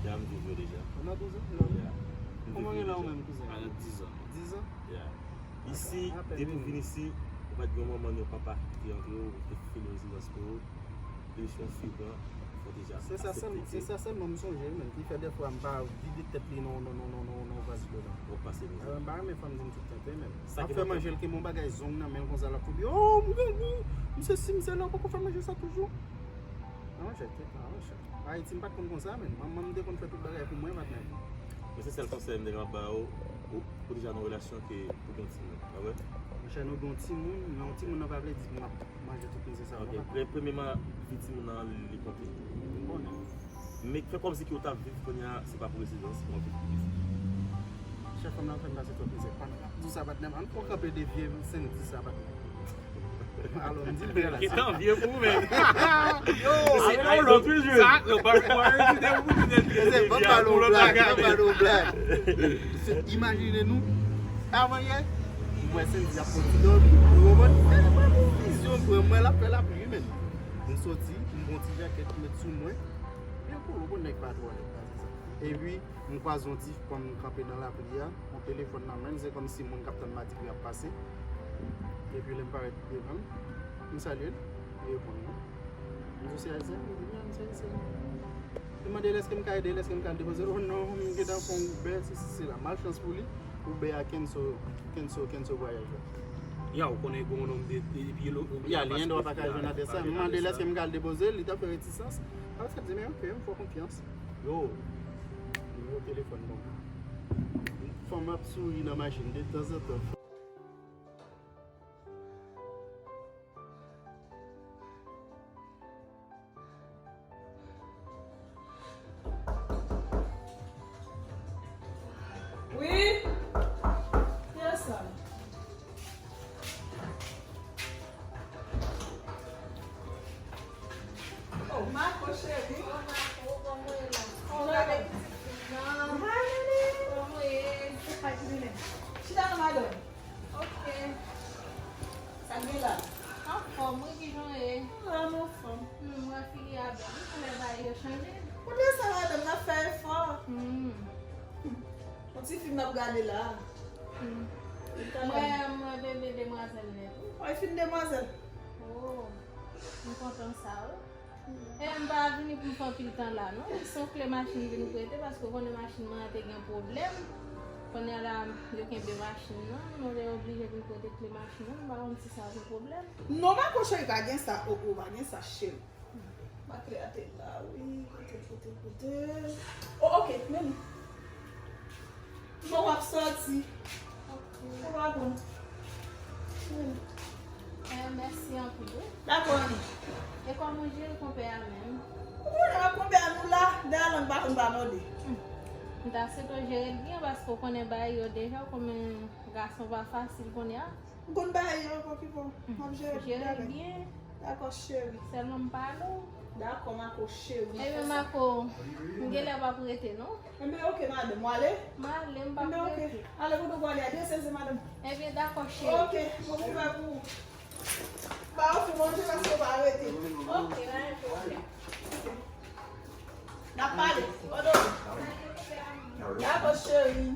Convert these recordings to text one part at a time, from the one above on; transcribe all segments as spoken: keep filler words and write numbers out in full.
Ya, m viv yo deja. Ou nan douz an? Yeah. Kòman gen la ou menm, kouzen? Ann dizan. Dizan? Yeah. Isi, depi w vin isi, ou pa t gen yon manman ni yon papa ki te antre w, ou te fè yon rezidans pou ou. Depi se yon fi w pran, fò w deja aksepte. Se sa sèlman m sonje, menm, ki fè dèfwa m pa vide tèt li nan, nan, nan, nan, nan, nan vaz dlo la. Ou pase mizè. Alò, m pa renmen fanm di m tout tan, menm. Sa ki fè manje l kenbe yon bagay zong nan men l konsa, l ap foubi. Oh, m grangou! M sesi, m sela, ou poko fè manje sa toujou? Nan, chè, kèt la, non, chè. Ayiti, m pa t konn konsa, menm. Manman m te konn fè tout bagay pou mwen, patnè. Men se sèl konsèy m te ka ba w, ou, ou deja nan relasyon ke pou gen yon timoun, pa vre? Monchè, nou gen yon timoun, men yon timoun nan pa vle di m ap manje tout mizè sa yo, non, patnè. Ok, pre-, premyèman, vi timoun nan, li konte. M konnen. Men fè kòmsi ke w t ap viv kounye a, se pa pou rezidans, pou w ap viv pou rezidans. Chè, fanm nan fè m pase twòp mizè. Patnè, m ap di w sa, patnè, ann fè yon kanpe de vye sendis sa, patnè. Alò, m di l byen la. Gentan vye pou ou menm. Yo, se avèk yon lòt toujou. Sa, yo pa pou arete ou pou di nèg vye pou lòt bagay. Ban m ba l yon blag, ban m ba l yon blag. Se, imajine nou, avan yè, m wè Sendy ap fè yon ti dòmi, ou konprann? Fè l ap yon vizyon, m wè l ap fè lapli, wi, menm. M soti, m pran yon ti jakèt, m met sou mwen. Byen pou ou, bon nèg pa twò lèd, pa di sa. Epi, m kwaze yon ti fanm kanpe nan lapli a, yon telefòn nan men l, se kòmsi moun k ap tann madigra ap pase. Epi lè m parèt devan l, m salye l, li reponn mwen. M di w se ayisyen? Li di, "Wi, m se ayisyen." Li mande l èske m ka ede l, èske m ka depoze l. Oh non, m gentan fè yon Uber, sesi, sela. Malchans pou li, Uber a kenso, kenso, kenso vwayaj la. Ya, ou konnen gen yon nonm de, de, de, de, ya, li gen dwa pa ka jwenn adrès la. M mande l èske m ka al depoze l, li t ap fè retisans. Apre sa, m di, "Men ok, m fè w konfyans." Yo, nimewo telefòn ban m. Fanm ap souri nan machin de tanzantan. Wi? Kiyès sa? Oh, Marco, cheri. Oh, Marco, kòman w ye la? Kòman w ye, pitit fi m nan? Kòman w ye? Chita non, madanm. Ok. Sa k gen la? Anfòm, wi, kijan w ye? M la, m anfòm. Hmm, m wè figi a bèl. Wi, koulè bagay yo chanje. Koulè sa, madanm, n ap fè efò. Hmm. Yon ti fim n ap gade la. Hmm. M wè, m wè bebe demwazèl nèt, wi. Wi, fim demwazèl. Oh, m kontan sa, wi. E m pa vini pou m fè anpil tan la, non. Se yon kle machin m vin prete, paske w konnen machin mwen an te gen pwoblèm. Kounye a la, yo kenbe machin nan, mwen te oblije vin prete kle machin nan, m pa konn si sa se pwoblèm. Non, Marco cheri, pa gen sa, oh, oh, pa gen sa, cheri. Batri a te la, wi, kote, kote, kote. Oh, ok, men li. Bon, w ap sòti. Ok. Ou pa konn. Wi. Eh, mèsi anpil, wi. Dakò, Annie. E kòman w jere konpè a menm? Ou konnen w ap konpè a nou la, dèyè lang pa konn pa mòde. Hmm. M ta swete w jere l byen, paske w konnen bagay yo deja, w konnen gason pa fasil konnen a. M konn bagay yo, pa okipe w. M ap jere l byen. Jere l byen. Dakò, cheri. Sèlman m pale w. Dakò, Marco, cheri. Ebyen, Marco, m genlè p ap rete, non? Enben, ok, madanm, w ale? M ale, m p ap rete. Enben, ok. Ale, kote w pwale a, de sezi, madanm. Ebyen, dakò, cheri. Ok, bon, m fè pou ou. Ba yo fè manje paske w pa rete. Ok, pa gen pwoblèm. N ap pale. Dakò, cheri.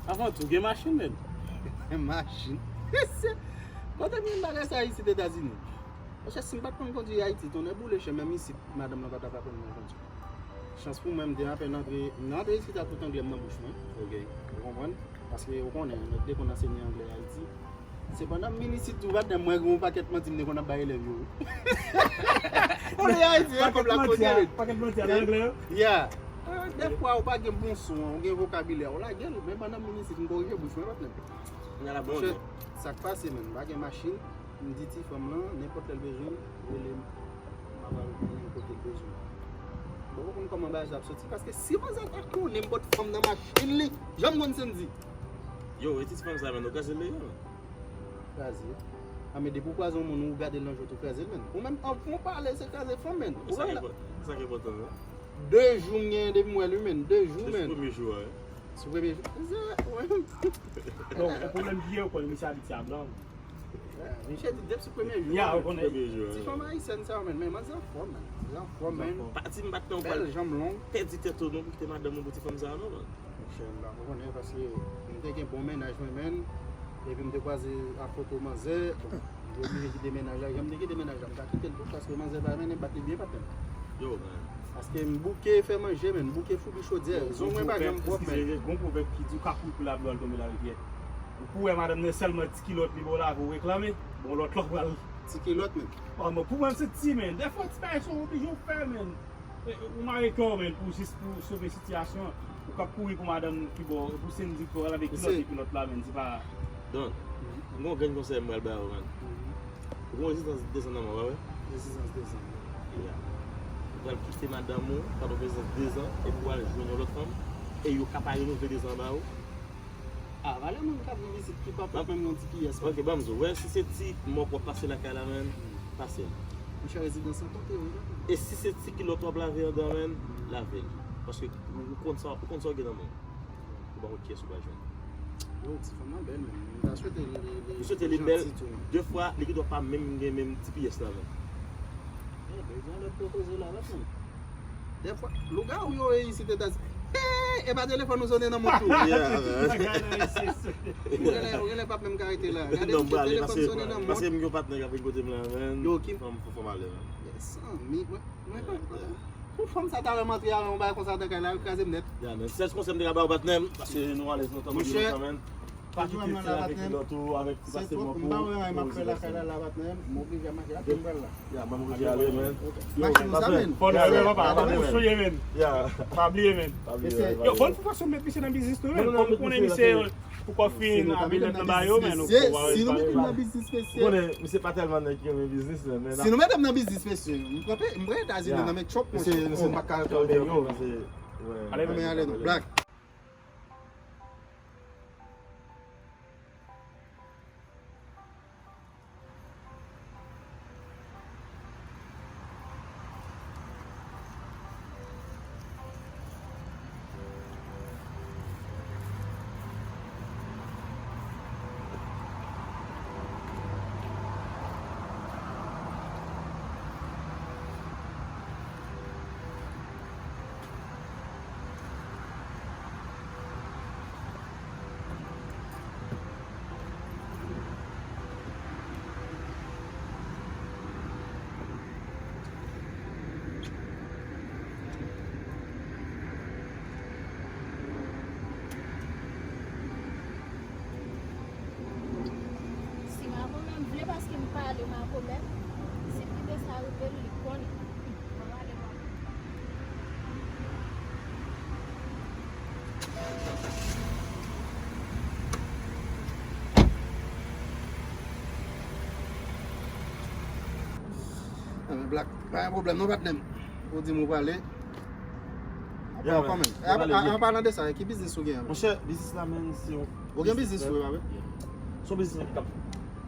Avan tou, gen machin, menm. Machin. Kote m jwenn bagay sa isit Etazini? Monchè, si m pa t konn kondwi Ayiti, tonnè boule chè, menm isit, madanm nan pa t ap aprann mwen kondwi. Chans pou mwen, m te apèn antre, m antre isit ak tout anglè m nan bouch mwen. Ok. Ou konprann? Paske, ou konnen, nèg te konn ansenye anglè Ayiti. Sepandan, m vin isit tou, patnè, m wè gen yon pakèt manti m te konn ap bay elèv yo, wi. Ou li Ayiti, e kòb la kote ret. Pakèt manti a nan anglè yo? Yeah. Ah, dèfwa, ou pa gen bon son an, ou gen vokabilè, ou lage l, men pandan m vin isit, m korije bouch mwen, patnè. Monchè, sa k pase, menm, m pa gen machin, m di ti fanm lan, nenpòt lè l bezwen m, rele m, m ap al konnen kote l bezwen m. Bon, ou konn kòman bagay sa ap soti, paske si manzè ta konnen m pot fanm nan machin li, jan m konn Sendy. Yo, e ti fanm sa, menm, nou kraze l deja, menm. Kraze. A, men depi w kwaze yon moun, ou gade l nan je w, ou kraze l, menm. Ou menm, an fon pale, se kraze fanm, menm. Ou wè la. Sa ki enpòtan, non? De jou m genyen depi m wè l, wi, menm. De jou, menm. Sou premye jou a, wi. Sou premye jou. Se, wi. Non, yon pwoblèm ki gen, ou konn misye abitye a blan. Misye di depi sou premye jou. Ya, ou konnen. Ti fanm ayisyèn sa yo, men, men manzè anfòm, men. Manzè anfòm, men. Pa di m pa t nan bèl janm long. Pèdi tèt ou non pou kite madanm ou pou ti fanm sa yo non, man. Monchè, m pa konnen paske m te gen bon mennaj mwen, men. Epi m te kwaze ak foto manzè. Bon, m te oblije kite mennaj la. Jan m te kite mennaj la, m ta kite l tou paske manzè pa renmen bat li byen, patnè. Yo, man. Paske m bouke fè manje, men. M bouke foubi chodyè. Zong mwen pa janm pwòp, men. Gon pwovèb ki di ou ka kouri pou labou al tonbe larivyè. Ou pou wè madanm nan sèlman ti kilòt li ba w lave ou reklame. Bon, lòt la w pral. Ti kilòt, men. Bon, men pou mwen, se ti, men. Dèfwa, ti bagay sa w oblije w fè, men. E, ou mare kè w, men, pou jis pou sove sitiyasyon an. Ou k ap kouri pou madanm ki ba w, pou sendik kò w, lave kilòt epi lòt la, men, se pa. Don, m gen yon grenn konsèy m pral ba ou, man. Ou gen rezistans de zan nan men w, pa vre? Rezistans de zan. Ya. Ou pral kite madanm ou pandan rezistans de zan, epi w al jwenn yon lòt fanm, e yo ka pa renouvle de zan ba ou. Ah, valè moun k ap vin isit ki pa pot menm yon ti pyès. Ok, ban m di w, wè, si se ti mòp w ap pase lakay la, menm, pase l. Monchè, rezidans lan kote, wi. E si se ti kilòt w ap lave anndan, menm, lave l. Paske ou konn sa, ou konn sa w gen nan men w. Ou pa konn kiyès ou pral jwenn. Yo, ti fanm nan bèl, menm. M ta swete li, li, li, li janti tou, menm. M swete li bèl. De fwa, li gendwa pa menm gen menm ti pyès la, menm. Eh, bezwen lòt pwopoze la, patnè. Dèfwa, lougawou yo e isit Etazini. Hey, e pa telefòn ou sonnen nan mont ou. Yeah, man. Ou genlè, ou genlè p ap menm ka rete la. Gade misye, telefòn sonnen nan mont. Paske m gen yon patnè k ap vin kote m la, man. Yo, ki fanm, fanm ale, man. Yes, mi, mwen, mwen pa. Pou fanm sa ta wè m antre avè yon bagay konsa nan kay la, l kraze m nèt. Yeah, man. Sèl konsèy m te ka ba w, patnè m, paske nou alèz lontan, nou byen lontan, man. Pa kite ti avèk kilòt ou, avèk ti pase mòp ou. M pa wè anyen m ap fè lakay la, la, patnè m. M oblije mache. Atè m pral la. Ya, ban m oblije ale, man. Yo, mache konsa, man. Fò nou ale, papa, papa, man. Ou sonje, man. Ya. Pa bliye, man. Pa bliye, pa bliye. Yo, bon, pou fason met misye nan biznis tou, man. Kòm ou konnen misye, pou kò fin, ap met nan ba yo, man. Si nou met m nan biznis, mesye. Ou konnen, misye pa tèlman nèg ki renmen biznis, man, men si nou met m nan biznis, mesye, m kanpe, m pran Etazini nan men Trump, monchè. Misye, misye pa ka kanpe, yo. Ale, men ale non. Black. Si makomè m vle paske m pale makomè, si pide sa rive l, li konnen. Mwen pale makomè. Anben, Black, pa gen pwoblèm non, patnè m. Ou di m ou prale. Apa w kòman? An palan de sa, ki biznis ou gen an? Monchè, biznis la, menm, se yon. Ou gen biznis tou, pa vre? Se yon biznis ki ap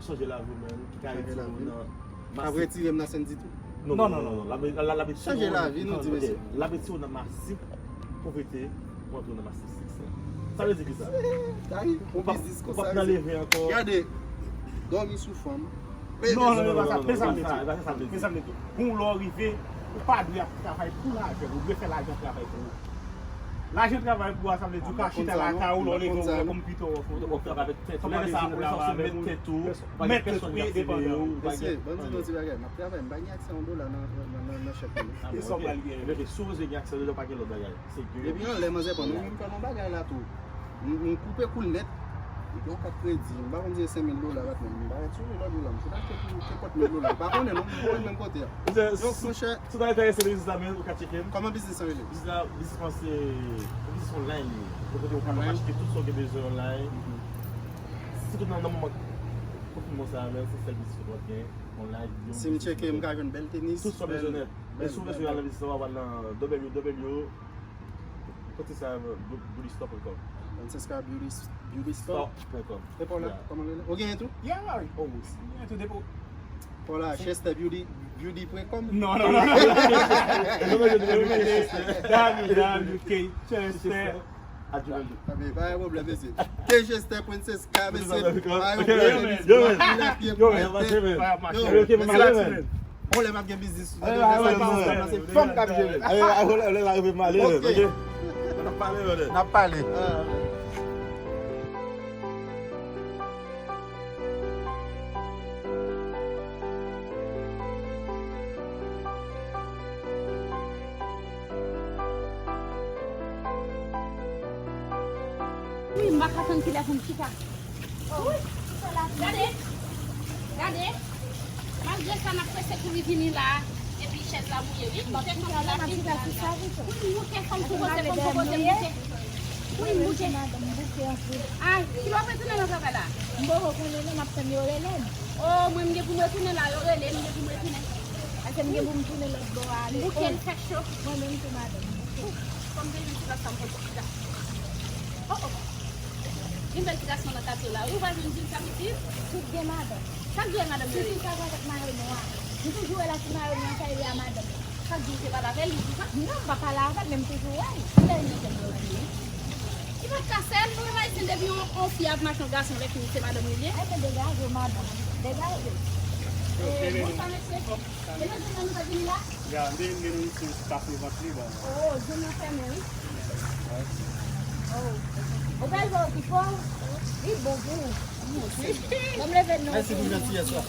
chanje lavi w, menm, ki ka retire w nan masif. K ap retire m nan sèn ditou. Non, non, non, non. L ap, l ap, l ap retire w nan masif povrete pou antre w nan masif siksè. Sa vle di kisa? Ou p ap, ou p ap nan leve ankò. Gade, dòmi sou fanm. Non, non, non, non, non, non, non, non, non, non. Pou lè w rive, ou pa dwe ap travay pou lajan, ou dwe fè lajan travay pou ou. Lajan travay pou ou a, sa vle di ou ka chita lakay ou, lè w leve, ou wè kòm pito w, ou travay avèk tèt ou, leve sa, ou met tèt ou, pa gen pèsòn k ap siveye w, ou pa gen. Mesye, ban m di nou ti bagay, m ap travay, m pa gen aksè a yon dola nan, nan, nan, nan chèk mwen. Kisa w pral gen? Sou rezo gen aksè, lè w pa gen lòt bagay. Depi anlè manzè pran nou, m fè nou bagay la tou. M, m koupe kou l nèt. Epi yon kat kredi, m pa konn si se senk mil dola, kat mil, m pa ret sou li lòt jou la, m fout achte pou kenpòt mil dola, m pa konnen non, m voye menm kote a. Donk, monchè. Si w ta enterese nan biznis la, men ou ka tcheke m. Kòman biznis lan rele? Biznis la, biznis mwen se yon biznis online li ye. Kote ou kapab achte tout sa w gen bezwen online. Sitou nan, nan moman konfinman sa a, men se sèl biznis mwen gen online. Si m tcheke, m ka jwenn bèl tenis, tout sa w bezwen nèt. Men si w bezwen al nan biznis la, w ap al nan w w w Kote sa, Beauty Store point com. Francesca Beauty, Beauty Store. Store point com. Depo la, kòman l rele? Ou genyen tou? Yeah, oh, si, genyen tou depo. Paula, Chester Beauty, Beauty point com? Non, non, non, non. W W W Chester. W W W Chester. Adye, bèl. Pa gen pwoblèm, mesye. T G Step Princess K, mesye. Pa gen pwoblèm, mesye. Yo, men. Yo, men. Yo, men. Yo, men. Bon, lè m ap gen biznis. Fanm k ap jere. N ap pale, brother. N ap pale. Wi, m pa ka tann kilè pou m chita. Wi, gade, gade. Malgre sa, n ap prese kouri vini la. Epi chèz la mouye, wi. Moute, fè m moute, fè m moute, fè m moute. Wi, moute. Ay, kilè w ap retounen nan travay la? M poko konnen non, m ap tann yo rele m. O, mwen m gen pou m retounen la, yo rele m, m gen pou m retounen. Paske m gen pou m tounen lòt bò a ale. M bouke l fè cho. Mwen menm tou, madanm, m bouke. Kòm te vin ti lòt sa, m pran ti pita. O, o. Gen bèl ti gason nan katye la. Ou pa jwenn di sa pitit? Tout gen madanm. Sa k gen madanm yo ye? Sitou sa k avèk mayo nwa. Nou toujou wè la ti mayo nwa sa e li a madanm. Sa k di w te pale avè l, li di sa? Non, m pa pale avè l, men m toujou wè l. Kilè l mete m nan li? Li pa t ka sèl, nou menm Ayisyen depi yon, yon fi ap mache yon gason lè fini se madanm li ye. Ebyen degaje w madanm. Degaje w. Bonswa mesye. Se nan jounen nou pa vini la? Ya, men, men nou isi pa prezant li, bon. Oh, jounen fèmen, wi. Oh. Ou pral fè okipe w? Li bon pou ou. Bon, m leve non. Mèsi pou jantiyès la.